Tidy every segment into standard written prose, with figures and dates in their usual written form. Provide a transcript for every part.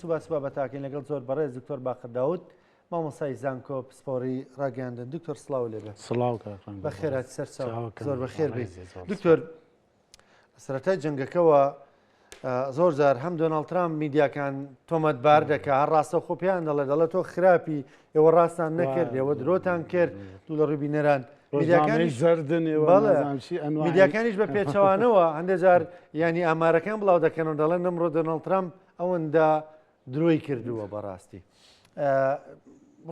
سوبا سوبا بەتاکەین لەگەڵ زۆر بەڕێز دکتۆر باقر داود مامۆستای زانکۆ پسپۆڕی ڕاگەیاندن. دکتۆر سڵاو لێبێ. سڵاو کاک ڕەنگۆ. بەخێرهاتی سەر چاو. چاوەکەم. زۆر بەخێر بێی. ڕێزێ زۆر دکتۆر سەرەتای جەنگەکەوە زۆر جار هەم دۆناڵد ترامپ میدیاکان تۆمەتبار دەکا هەر ڕاستەوخۆ پێیان دەڵێ دەڵێ تۆ خراپی ئێوە ڕاستان نەکرد ئێوە درۆتان کرد دوو لە ڕووی بینەران میدیاکانیش زەردن بەڵێ میدیاکانیش بە پێچەوانەوە هەندێک جار ینی ئامارەکان بڵاو دەکەن و دەڵێن ئەمڕۆ دۆناڵد ترامپ ئەوەندە درۆی کردووە بەڕاستی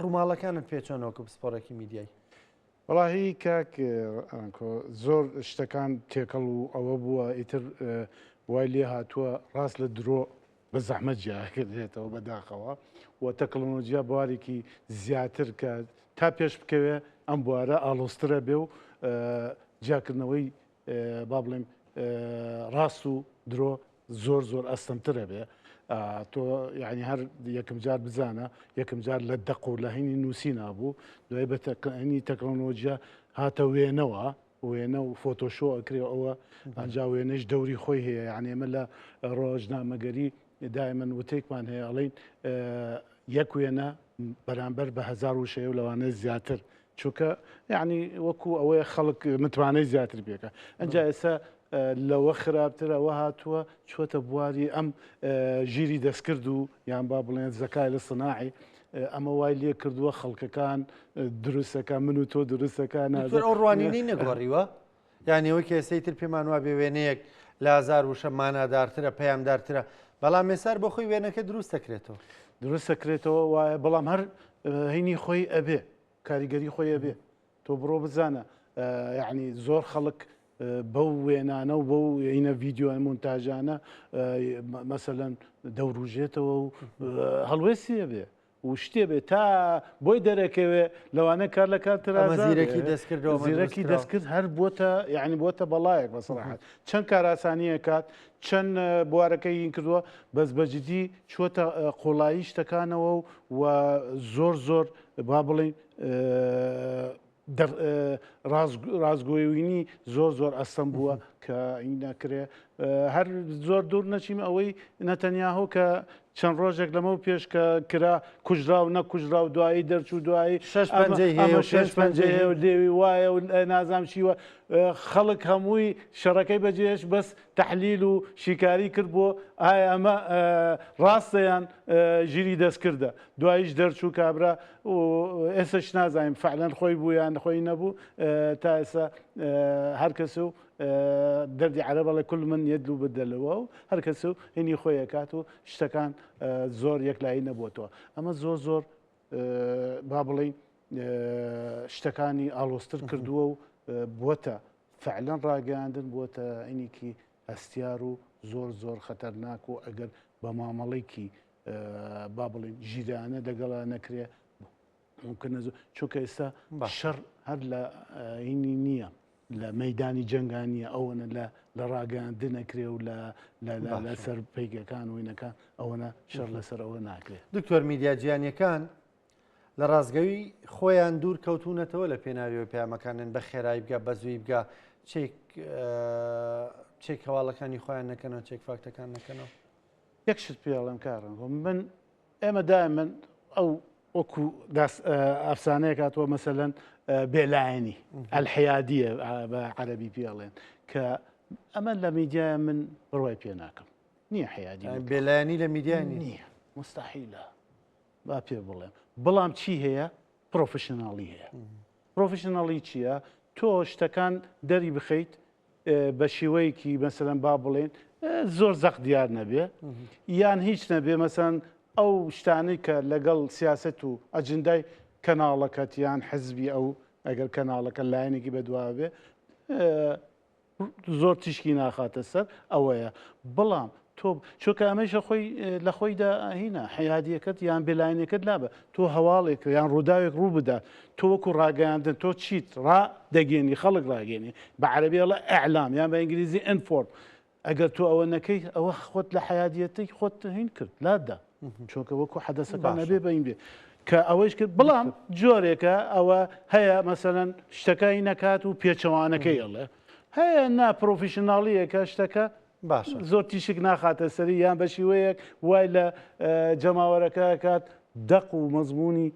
ڕووماڵەکانت پێچۆنەوەکو پسپۆڕێکی میدیای؟ وەڵاهی کاک ئەنکۆ زۆر شتەکان تێکەڵ و ئەوە بووە ئیتر وای لێ هاتووە ڕاست لە درۆ بە زەحمەت جیاکردێتەوە بەداخەوە و تەکنۆلۆژیا بوارێکی زیاتر کە تا پێش بکەوێ ئەم بوارە ئاڵۆزترە بێ و جیاکردنەوەی با بڵێم ڕاست و درۆ زۆر زۆر ئەستەمترە بێ تۆ یعنی هەر یەکەم جار بزانە یەکەم جار لە دەق و لە هەینی نووسی نابوو دوای بە تەکنی تەکنۆلۆژیا هاتە وێنەوە وێنە و فۆتۆشۆ ئەکرێ ئەوە ئەنجا وێنەش دەوری خۆی هەیە یعنی ئێمە لە ڕۆژنامەگەری دائما وتێکمان هەیە ئەڵین یەک وێنە بەرامبەر بە هەزار وشەیە و لەوانەیە زیاتر چونکە یعنی وەکو ئەوەیە خەڵک متمانەی زیاتر پێکە ئەجا ئێستا لەوە خراپتر ئەوە هاتووە چۆتە بواری ئەم ژیری دەستکرد و یان با بڵێن زەکای لە سناعی ئەمە وای لێ کردووە خەڵکەکان دروستەکە من و تۆ دروستەکە ئەو ڕوانینەی نەگۆڕیوە یانی ئەوەی کە ئێستەی تر پێمان وابێ وێنەیەک لە هەزار وشە مانادارترە، پەیامدارترە، بەڵام ئێستا بۆ خۆی وێنەکە دروست دەکرێتەوە. دروست دەکرێتەوە وایە، بەڵام هەر هینی خۆی ئەبێ، کاریگەری خۆی ئەبێ. تۆ بڕۆ بزانە یعنی زۆر خەڵک بەو وێنانە و بەو ئینە ڤیدیۆ مونتاژانە مەسەلەن دەوروژێتەوە و هەڵوێستی ئەبێ. و شتێ بێ تا بۆی دەرەکەوێ لەوانە کار لە کار ترازا زیرەکی دەستکرد زیرەکی دەستکرد هەر بۆتە یعنی بۆتە بەڵایەک بە سەراحەت چەند کاراسانیە کات چەند بوارەکەی این کردووە بەس بەجدی چۆتە قوڵایی شتەکانەوە و زۆر زۆر با بڵین ڕاستگۆیی زۆر زۆر ئەستەم بووە کە این نەکرێ هەر زۆر دوور نەچیم ئەوەی نەتەنیاهۆ کە چەند ڕۆژێک لەمە پێش کە کرا کوژرا و نەکوژرا و دوایی دەرچوو دوایی شش پەنجەی هەیە و شش پەنجەی هەیە و لێوی وایە و نازام چیوە خەڵک هەمووی شەڕەکەی بەجێش بەس تحلیل و شیکاری کرد بۆ ئایا ئەمە ڕاستەیان ژیری دەستکردە دواییش دەرچوو کابرا و ئێسش نازانین فعلەن خۆی بوو یان خۆی نەبوو تا ئێستا هەر کەس و دەردی عەرەب ئەڵێ کل من یەدلو بدەلەوە و هەر کەس و هینی خۆی ئەکات و شتەکان زۆر یەکلایی نەبووەوە ئەمە زۆر زۆر با بڵین شتەکانی ئاڵۆزتر کردووە و بووەتە فعلەن ڕاگەیاندن بووەتە ئینێکی هەستیار و زۆر زۆر خەتەرناک و ئەگەر بە مامەڵێکی با بڵێین ژیرانە لەگەڵا نەکرێ ممکنە زۆر چونکە ئێستا شەڕ هەر لە هینی نییە لە مەدانی جەنگان نییە ئەوەنە لە لە ڕاگەیاندن نەکرێ و لە لەسەر پەیگەکان وینەکان ئەوەنە شەڕ لەسەر ئەوە ناکرێت. دکتۆر میدیا جیهانیەکان لە ڕاستگەوی خۆیان دوور کەوتوونەتەوە لە پێناویەوە پەیامەکانیان بە خێرایی بگا بە زووی بگا چێک چێک هەواڵەکانی خۆیان نەکەنەوە چێک فاکتەکان نەکەنەوە. یەک شت پێ ئەڵێم کاک ڕەنگۆ من ئێمە دائما ئەو وەکو ئەفسانەیەک هاتووە مەسەلەن بێلایەنی الحیادیە بە عەرەبی پێ ئەڵێن کە ئەمە لە میدیایە من بڕوای پێ ناکەم نییە حیادی بێلایەنی لە میدیا نییە مستحیلە با پێ بڵێم بەڵام چی هەیە پرۆفشناڵی هەیە پرۆفشناڵی چییە تۆ شتەکان دەری بخەیت بە شێوەیەکی مەسەلەن با بڵێن زۆر زەق دیار نەبێ یان هیچ نەبێ مەسەن ئەو شتانەی کە لەگەڵ سیاست و ئەجندای کەناڵەکەت یان حزبی ئەو ئەگەر کەناڵەکە لایەنێکی بەدوا بێ زۆر تیشکی ناخاتە سەر ئەوەیە بەڵام تۆ چۆکە ئەمەیشە خۆی لە خۆیدا هینا حیادیەکەت یان بێلاینەکەت لابە تۆ هەواڵێک یان ڕووداوێک ڕوو بدات تۆ وەکو ڕاگەیاندن تۆ چیت ڕادەگەێنی خەڵک ڕاگەێنی بە عەرەبی ئەڵێ ئیعلام یان بە ئینگلیزی inform ئەگەر تۆ ئەوە نەکەی ئەوە خۆت لە حیادیەتی خۆت هین کرد لادا چۆکە وەکو حەدەسەکان نەبێ بەین بێ کە ئەوەیش کرد بەڵام جۆرێکە ئەوە هەیە مەسەلەن شتەکەی نەکات و پێچەوانەکەی ئەڵێ هەیە نا پرۆفیشناڵیەکە شتەکە. باشە. زۆر تیشک ناخاتە سەری یان بە شیوەیەک وای لە جەماوەرەکە کات دەق و مەزمونی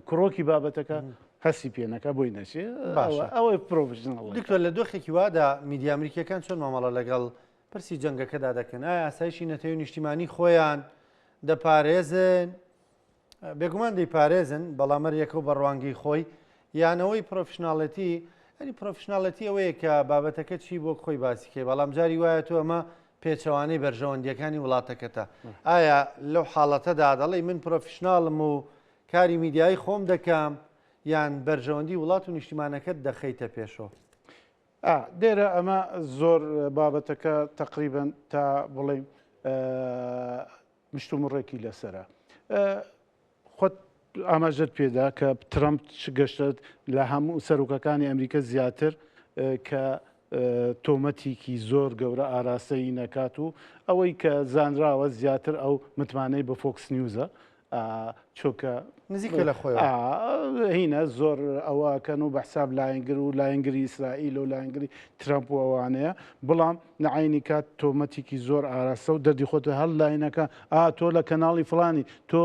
کڕۆکی بابەتەکە هەستی پێ نەکا بۆی نەچێ باشە. ئەوەی professional دکتۆر لە دۆخێکی وادا میدیا ئەمریکیەکان چۆن مامەڵە لەگەڵ پرسی جەنگەکەدا دەکەن؟ ئایا ئاسایشی نەتەوەی و نیشتیمانی خۆیان دەپارێزن؟ بێگومان دەیپارێزن، بەڵام هەر یەکە و بە ڕوانگەی خۆی، یان ئەوەی professional ێتی، یانی professional ێتی ئەوەیە کە بابەتەکە چی بۆ خۆی باسی کەی، بەڵام جاری وایە تۆ ئەمە پێچەوانەی بەرژەوەندیەکانی وڵاتەکەتە. ئایا لەو حاڵەتەدا دەڵێی من professional م و کاری میدیایی خۆم دەکەم یان بەرژەوەندی وڵات و نیشتیمانەکەت دەخەیتە پێشەوە؟ ئا دێرە ئەمە زۆر بابەتەکە تەقریبەن تا بڵێین مشتومڕێکی لەسەرە. خۆت ئاماژەت پێدا کە ترەمپ چ گەشتت لە هەموو سەرۆکەکانی ئەمریکا زیاتر کە تۆمەتێکی زۆر گەورە ئاراستەی نەکات و ئەوەی کە زانراوە زیاتر ئەو متمانەی بە فۆکس نیوزە چۆکە نزیکە لە خۆیەوە. هینە زۆر ئەوە ئەکەن و بە حساب لایەنگر و لایەنگری ئیسرائیل و لایەنگری ترەمپ و ئەوانەیە بەڵام لە عەینی کات تۆمەتێکی زۆر ئاراستە و دەردی خۆت هەر لاینەکە ئا تۆ لە کەناڵی فڵانی تۆ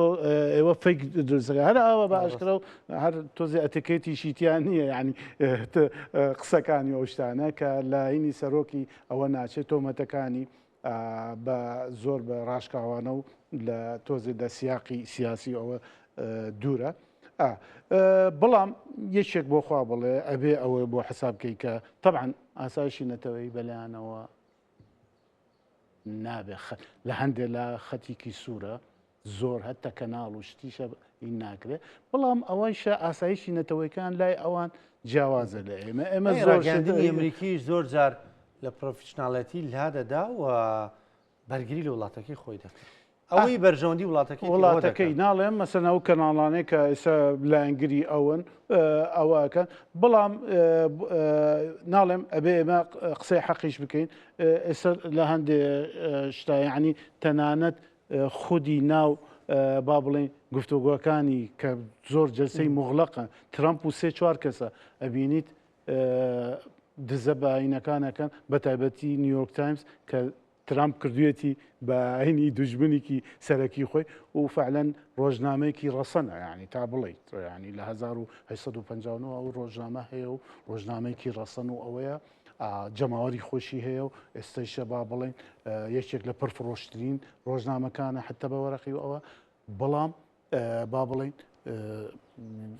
ئێوە fake دروستەکە هەر ئاوا بە ئاشکرا و هەر تۆزێ ئەتیکێتیشی تیا نییە یعنی قسەکانی ئەو شتانە کە لاینی سەرۆکی ئەوە ناچێت تۆمەتەکانی بە زۆر بە ڕاشکاوانە و لە تۆزێ لە سیاقی سیاسی ئەوە دوورە. بەڵام یەکێک بۆ خوا بڵێ ئەبێ ئەوە بۆ حساب بکەی کە طبعا ئاسایشی نەتەوەی بەلایانەوە نابێ لە هەندێک لە خەتیکی سوورە زۆر هەتە کەناڵ و شتیشە هین ناکرێ بەڵام ئەوەیشە ئاسایشی نەتەوەیەکان لای ئەوان جیاوازە لە ئێمە ئێمە زۆر ڕاگەیاندنی ئەمریکیش زۆر جار لە professional ێتی لادەدا و بەرگری لە وڵاتەکەی خۆی دەکات ئەوەی بەرژەوەندی وڵاتەکەی وڵاتەکەی ناڵێم مەسەن ئەو کەناڵانەی کە ئێستا لایەنگری ئەون ئەوەکەن بەڵام ناڵێم ئەبێ ئێمە قسەی حەقیش بکەین ئێستا لە هەندێ شتا یعنی تەنانەت خودی ناو با بڵێین گفتوگۆکانی کە زۆر جەلسەی موغلەقە ترەمپ و سێ چوار کەسە ئەبینیت دزە بە ئاینەکان ئەکەن بە تایبەتی نیویۆرک تایمز کە ترامپ کردوێتی بە ئاینی دوژمنێکی سەرەکی خۆی و فعلەن ڕۆژنامەیەکی ڕەسەنە یعنی تا بڵیت ینی لە 1959 ئەو ڕۆژنامە هەیە و ڕۆژنامەیەکی ڕەسەن و ئەوەیە جەماوەری خۆشی هەیە و ئێستەیشە با بڵێین یەکێک لە پڕفڕۆشترین ڕۆژنامەکانە حتا بە وەرەقی و ئەوە بەڵام با بڵێین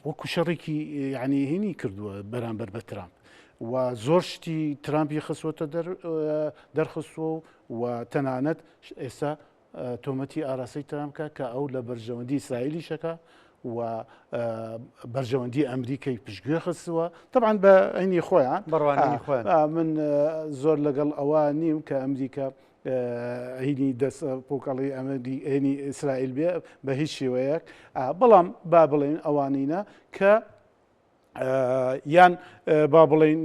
وەکو شەڕێکی یعنی هینی کردووە بەرامبەر بە ترامپ و زۆر شتی ترامپی خستوەتە دەرخستووە و تەنانەت ئێستا تۆمەتی ئاراستەی ترامپ کا کە ئەو لە بەرژەوەندی ئیسرائیلیش ئەکا و بەرژەوەندی ئەمریکای پشتگوێ خستووە تەبعەن بە عینی خۆیان بەڕوانینی خۆیان من زۆر لەگەڵ ئەوە نیم کە ئەمریکا هینی دەست پۆکەڵی ئەمەدی هینی ئیسرائیل بێ بە هیچ شێوەیەک بەڵام با بڵێن ئەوانینە کە یان با بڵین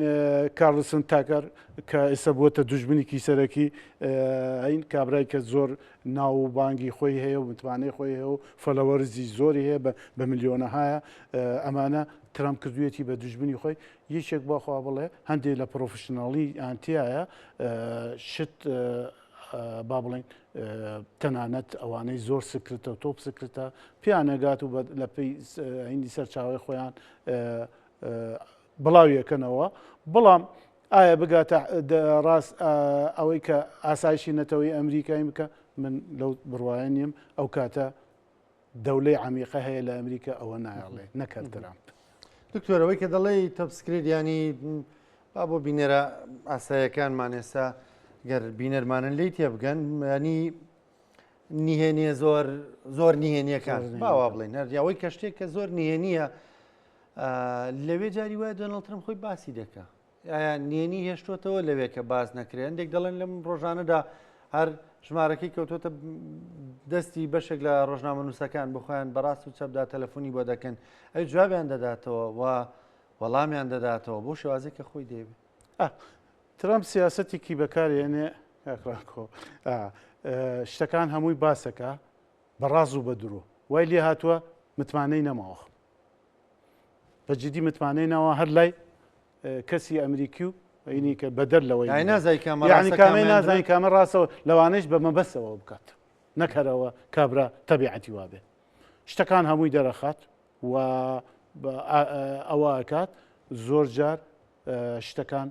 کارلسن تاکەر کە ئێستا بووەتە دوژمنێکی سەرەکی ئەین کابرای کە زۆر ناو و بانگی خۆی هەیە و متمانەی خۆی هەیە و followers ی زۆری هەیە بە ملیۆنەهایە ئەمانە ترامپ کردوێتی بە دوژمنی خۆی یەکێک بەخوا بڵێ هەندێک لە professional ی ئانتیایە شت با بڵێین تەنانەت ئەوانەی زۆر secret ە و top secret ە پێیان نەگات و لە پێی هیندی سەرچاوی خۆیان بڵاویەکەنەوە بەڵام ئایا بگاتە ڕاست ئەوەی کە ئاسایشی نەتەوەی ئەمریکای بکە من لەو بڕواە نیم ئەو کاتە دەولەی عەمیقە هەیە لە ئەمریکا ئەوە نایەڵێ نەک هەر ترامپ. دکتۆر ئەوەی کە دەڵێی top secret یانی با بۆ بینەرە ئاسایەکانمان ئێستا گەر بینەرمانن لی تێبگەن ینی نهێنیە زۆر زۆر نهێنیەکان باوا بڵێن هەر ئەوەی کە شتێک کە زۆر نهێنیە لەوێ جاری وایە دۆناڵد ترەمپ خۆی باسی دەکا ئایا نهێنی هێشتۆتەوە لەوێ کە باس نەکرێ؟ هەندێک دەڵێن لەم ڕۆژانەدا هەر ژمارەکەی کەوتۆتە دەستی بەشێک لە ڕۆژنامەنووسەکان بۆ خۆیان بەڕاست و چەپدا تەلەفۆنی بۆ دەکەن ئەی جوابیان دەداتەوە و وەڵامیان دەداتەوە بۆ شێوازێک کە خۆی دەیەوێت. ترەمپ سیاسەتێکی بەکارێنێ کاک ڕانکۆ شتەکان هەمووی باسەکە بە ڕاز و بە درۆ وای لێ هاتووە متمانەی نەماوە بە جدی متمانەی ناوە هەر لای کەسی ئەمریکی و ئینی کە بەدەر لەوەی یانی نازای کامە یعنی ڕاستە کامەی کامیان نازانی کامە ڕاستەوە لەوانەیش بە مەبەستەوە بکات نەکەرەوە کابرا تەبیعەتی وابێ شتەکان هەمووی دەرەخات و ئەوە ئەکات زۆر جار شتەکان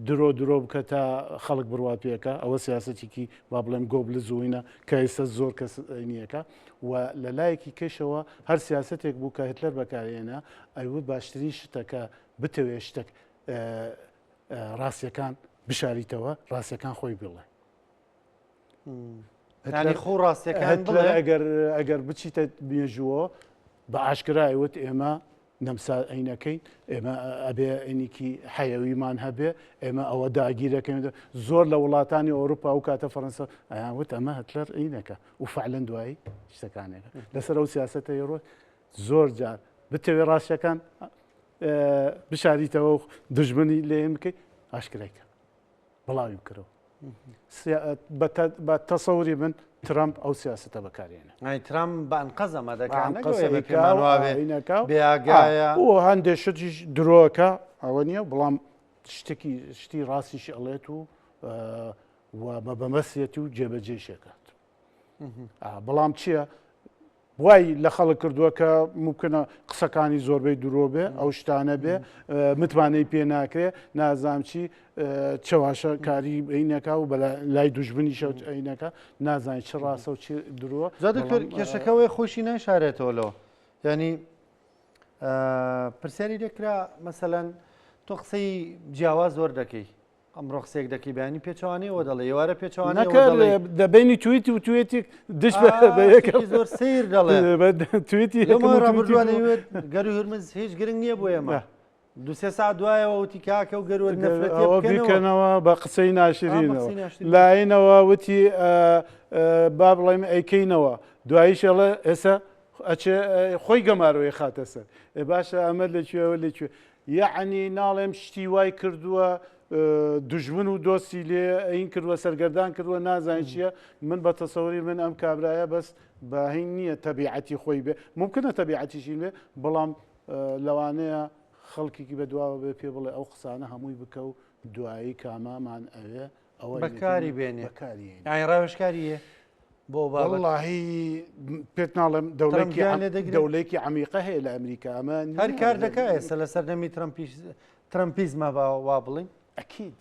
درۆ درۆ بکە تا خەڵک بڕوا پێکە ئەوە سیاسەتێکی با بڵێم گۆبلز وینە کە ئێستا زۆر کەس نییەکە و لە لایەکی کەشەوە هەر سیاستێک بوو کە هتلەر بەکارێنە ئەیوت باشترین شتە کە بتەوێ شتێک ڕاستیەکان بشاریتەوە ڕاستیەکان خۆی بڵێ ینی خۆ ڕاستەکان بڵێ ئەگەر ئەگەر بچیتە مێژووە بە ئاشکرای وت ئێمە نەمسا ئەینەکەین ئێمە ئەبێ ئەینێکی حەیەویمان هەبێ ئێمە ئەوە داگیرەکەین زۆر لە وڵاتانی ئەوروپا و کاتە فەرەنسا ئەیان وت ئەمە هتلەر ئینەکە و فعلەن دوایی شتەکانێکە لەسەر ئەو سیاستە ڕۆ زۆر جار بتەوێ ڕاستەکان بشاریتەوە و دژمنی لێن بکەیت ئاشکرایکە بڵاوی بکەرەوە بە تەسەوری من ترامپ ئەو سیاستە بەکارێنە ئەی ترامپ بە ئەنقەز ئەمە دەکات نەک ئەوەی ئێمە پێمان وابێ بێئاگایە و هەندێک شتیش درۆکە ئەوە نییە بەڵام شتێکی شتی ڕاستیش ئەڵێت و و بە بەمەسیەتی و جێبەجێشێکات بەڵام چییە؟ وای لە خەڵک کردووە کە مومکنە قسەکانی زۆربەی درۆ بێ ئەو شتانە بێ متمانەی پێ ناکرێ نازانم چی چەواشە کاری ئەینەکە و لای دوژمنی شەوت ئەینەکە نازانین چ ڕاستە و چ درۆ جا دکتۆر کێشەکەەوەی خۆشی نایشارێتەوە لەوە ینی پرسیاری لێکرا مەسەەن تۆ قسەی جیاواز زۆر دەکەی ئەمڕۆ قسەیەک دەکەی بەیانی پێچەوانەیەوە دەڵێ ئێوارە پێچەوانەیەوە نەکەر دەڵێ دەبینی تویتی و توێتێک دژ بە بە یەکە شتێکی زۆر سیر دەڵێ بە تویتی لەو یەکەم و ماوەی تویتی ڕابردووە دووەم. دەیوت گەروی هورمز هیچ گرنگ نییە بۆ ئێمە نا. دوو سێ ساعت دوایەوە وتی کاکە و گەروە نەفرەتیە ئەوە بکەنەوە بیکەنەوە بە قسەی ئا، بە ناشرینەوە قسەی ناشرین. لاینەوە وتی ئە، ئە، با بڵێم ئەیکەینەوە دواییش ئەڵێ ئێستا ئەچێ خۆی گەمارۆی خاتە سەر ئێ باشە ئەمە لەکوێوە لەکوێ یەعنی ناڵێم شتی وای کردووە دوژمن و دۆستی لێ ئەین کردووە سەرگەردان کردووە نازانین چییە من بە تەسەوری من ئەم کابرایە بەس باهین نییە تەبیعەتی خۆی بێ ممکنە تەبیعەتیشی بێ بەڵام لەوانەیە خەڵکێکی بە دواوە بێ پێ بڵێ ئەو قسانە هەمووی بکە و دوایی کامامان ئەوێ ئەوە بەکاری بێنێ بەکاری یانی ڕاوێژکاریە بۆ بابەت وەڵاهی پێت ناڵێم ترەمپ گیان لێ دەگرێت؟ دەولێکی عەمیقە هەیە لە ئەمریکا ئەمە هەر کار دەکا ئێستا لە سەردەمی ترەمپیش ترەمپیزمە با وا بڵین ئەکید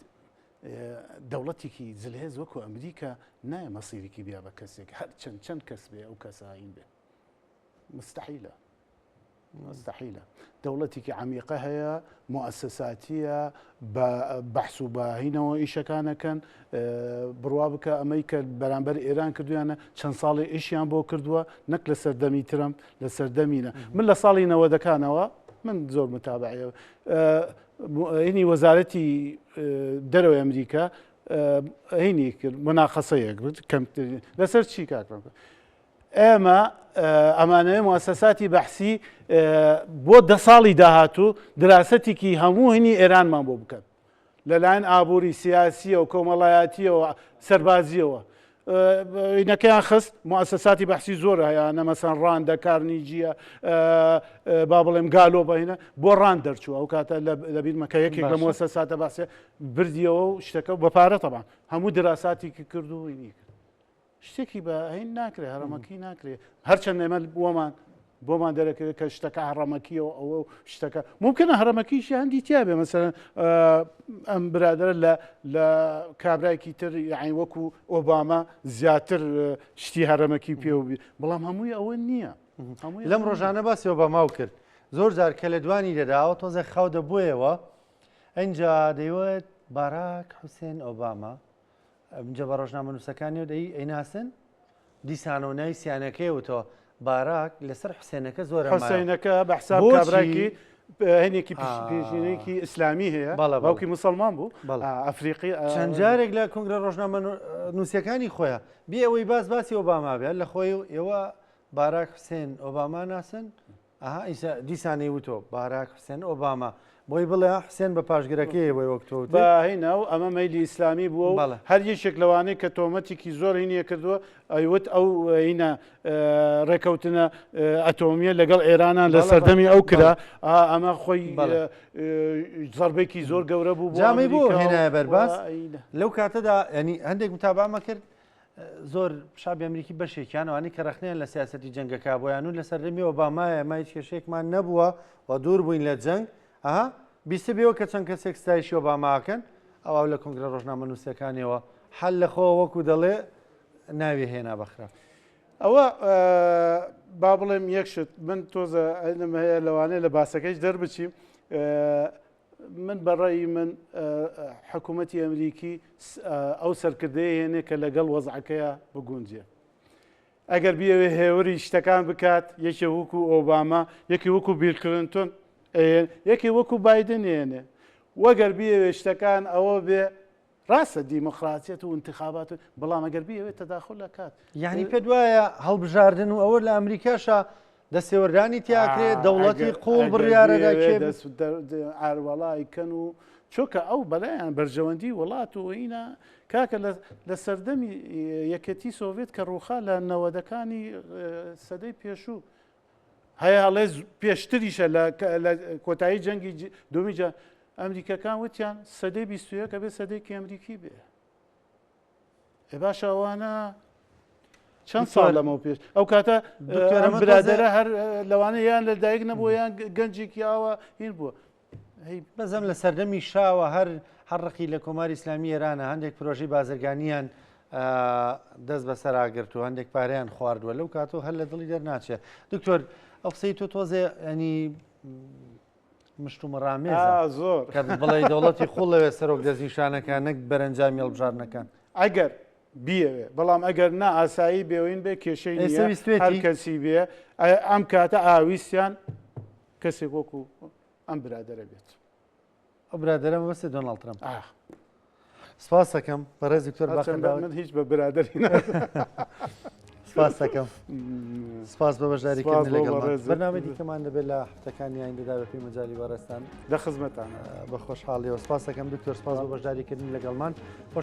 دەوڵەتێکی زلهێز وەکو ئەمریکا نایە مەسیرێکی بیا بە کەسێک هەر چەند چەند کەس بێ ئەو کەسایین بێ مستحیلە مستحیلە دەوڵەتێکی عەمیقە هەیە موئەسەساتیە بە بەحس و باهینەوە ئیشەکانەکەن بڕوا بکە ئەمەی کە بەرامبەر ئێران کردویانە چەند ساڵی ئیشیان بۆ کردووە نەک لە سەردەمی ترەمپ لە سەردەمینە من لە ساڵی نەوەدەکانەوە من زۆر متابعە هینی وەزارەتی دەرەوەی ئەمریکا هینی کرد مناقەسەیەک کەمتر لەسەر چی کاک ئێمە ئەمانەوێ موسەساتی بەحسی بۆ دە ساڵی داهاتوو دراسەتێکی هەموو هینی ئێرانمان بۆ بکەن لەلایەن ئابووری سیاسیەوە کۆمەڵایەتیەوە سەربازیەوە اینەکەیان خست موسەساتی بەحسی زۆر هەیە نەمەسەن ڕاندە کارنیجیە با بڵێم گالۆ بەینە بۆ ڕان دەرچوو ئەو کاتە لە بیرمەکە یەکێک لە موسەساتە باسێ بردیەوە و شتەکە بە پارە تەبان هەموو دراساتێکی کرد و اینی کرد شتێکی بە هین ناکرێ هەڕەمەکی ناکرێ هەرچەند ئێمە بۆمان بۆمان دەرەکەوێت کە شتەکە هەڕەمەکیەوە ئەوە و شتەکە ممکنە هەڕەمەکیشی هەندی تیا بێ مەسەلەن ئەم برادرە لە لە کابرایکی تر یعنی وەکو ئۆباما زیاتر شتی هەڕەمەکی پێ بەڵام هەمووی ئەوە نییە لەم ڕۆژانە باسی ئۆباماو کرد زۆر جار کە لە دوانی دەداوە تۆزێک خاو دەبوویەوە ئەجا دەیوت باراک حوسێن ئۆباما ئەمجا بە ڕۆژنامەنووسەکانی وت ئەی ئەیناسن؟ دیسانەوە ناوی سیانەکەی وتەوە باراک لەسەر حوسێنەکە زۆر ئەمایەوە. حوسێنەکە بە حساب بۆچی؟ کابراکی هەنێکی پێشینەیەکی ئیسلامی هەیە بەڵێ، بەڵێ. باوکی مسلمان بوو بەڵێ. ئەفریقی چەند جارێک لە کۆنگرە ڕۆژنامەنووسیەکانی خۆیان بێ ئەوەی باس باسی ئۆباما بێت لە خۆی و ئێوە باراک حوسێن ئۆباما ناسن؟ ئەها ئیسا دیسان ئەیوتەوە باراک حوسێن ئۆباما. بۆی بڵێ حسێن بە پاشگرەکەی بۆی وەک تۆ بە هینا و ئەمە مەیلی ئیسلامی بووە و هەر یەکێک لەوانەی کە تۆمەتێکی زۆر هینیە کردووە ئەیوت ئەو هینە ڕێکەوتنە ئەتۆمیە لەگەڵ ئێرانە لە سەردەمی ئەو کرا ئەمە خۆی زەربێکی زۆر گەورە بوو جامی بۆ هێنایە بەرباس لەو کاتەدا ینی هەندێک متابامە کرد زۆر شعبی ئەمریکی بەشێکیان ئەوانەی کە ڕەخنەیان لە سیاسەتی جەنگەکە بۆیان و لە سەردەمی ئۆبامایە ئێمە هیچ کێشەیەکمان نەبووە و دوور بووین لە جەنگ ئەها بیستبیەوە کە چەند کەسێک ستایشی ئۆباماکەن ئەوە لە کۆنگرە ڕۆژنامەنووسەکانیەوە حەل لە خۆ وەکو دەڵێ ناوی هێنا بەخراپ. ئەوە با بڵێم یەک شت من تۆزە ئەنم هەیە لەوانەیە لە باسەکەیش دەربچیم من بە ڕەئی من حکوومەتی ئەمریکی ئەو سەرکردەیە هێنێ کە لەگەڵ وەزعەکەیە بگونجێ. ئەگەر بیەوێ هێوری شتەکان بکات یەکێ وەکو ئۆباما یەکی وەکو بیل کلنتۆن یەکی وەکو بایدن هێنێ وەگەر بیەوێ شتەکان ئەوە بێ ڕاستە دیموکراسیەت و ئینتخابات و بەڵام ئەگەر بیەوێت تەداخول ئەکات. یانی پێت وایە هەڵبژاردن و ئەوە لە ئەمریکاشا دەستێوەردانی تیاکرێ دەوڵەتی قوڵ بڕیارەدا کێ ئاروەڵای کەن و چۆکە ئەو بەلایان بەرژەوەندی وڵات و ئینە کاکە لە سەردەمی یەکێتی سۆڤێت کە ڕووخا لە نەوەدەکانی سەدەی پێشوو هەیە ئەڵێ پێشتریشە لە کۆتایی جەنگی دومی جە ئەمریکەکان وتیان سەدەی 21 ئەبێ سەدەیەکی ئەمریکی بێ ئێ باشە ئەوانە چەند ساڵ لەمەو پێش ئەو کاتە برادەرە هەر لەوانە یان لە دایک نەبووە یان گەنجێکی ئاوا هین بووە بەزەم لە سەردەمی شاوە هەر هەر ڕقی لە کۆماری ئیسلامی ئێرانە هەندێک پرۆژەی بازرگانیان دەست بەسەراگرت و هەندێک پارەیان خواردووە لەو کاتەوە هەر لە دڵی دەرناچێت دکتۆر ئەو قسەی تۆ تۆزێ ینی مشتومڕامێزە زۆر کە بڵێ دەوڵەتی قوڵ لەوێ سەرۆک دەستنیشانەکان نەک بەرەنجامی هەڵبژاردنەکان. ئەگەر بیەوێ بەڵام ئەگەر نا ئاسایی بێوین بێ کێشەی نییە هەر کەسی بێ ئەم کاتە ئاویستیان کەسێک وەکو ئەم برادەرە بێت. ئەو برادەرە مەبەستە دۆناڵد ترەمپ. سپاس دەکەم بەڕێز دکتۆر باقر من هیچ بە برادەری سپاس دەکەم سپاس بە بەشداریکردن لەگەڵ بەرنامەی دیکەمان دەبێت لە هەفتەکانی ئایندەدا بە پێی مەجالی بەڕێزتان لە خزمەتان بە خۆشحاڵیەوە سپاس دەکەم دکتۆر سپاس بە بەشداریکردن لەگەڵمان خۆش.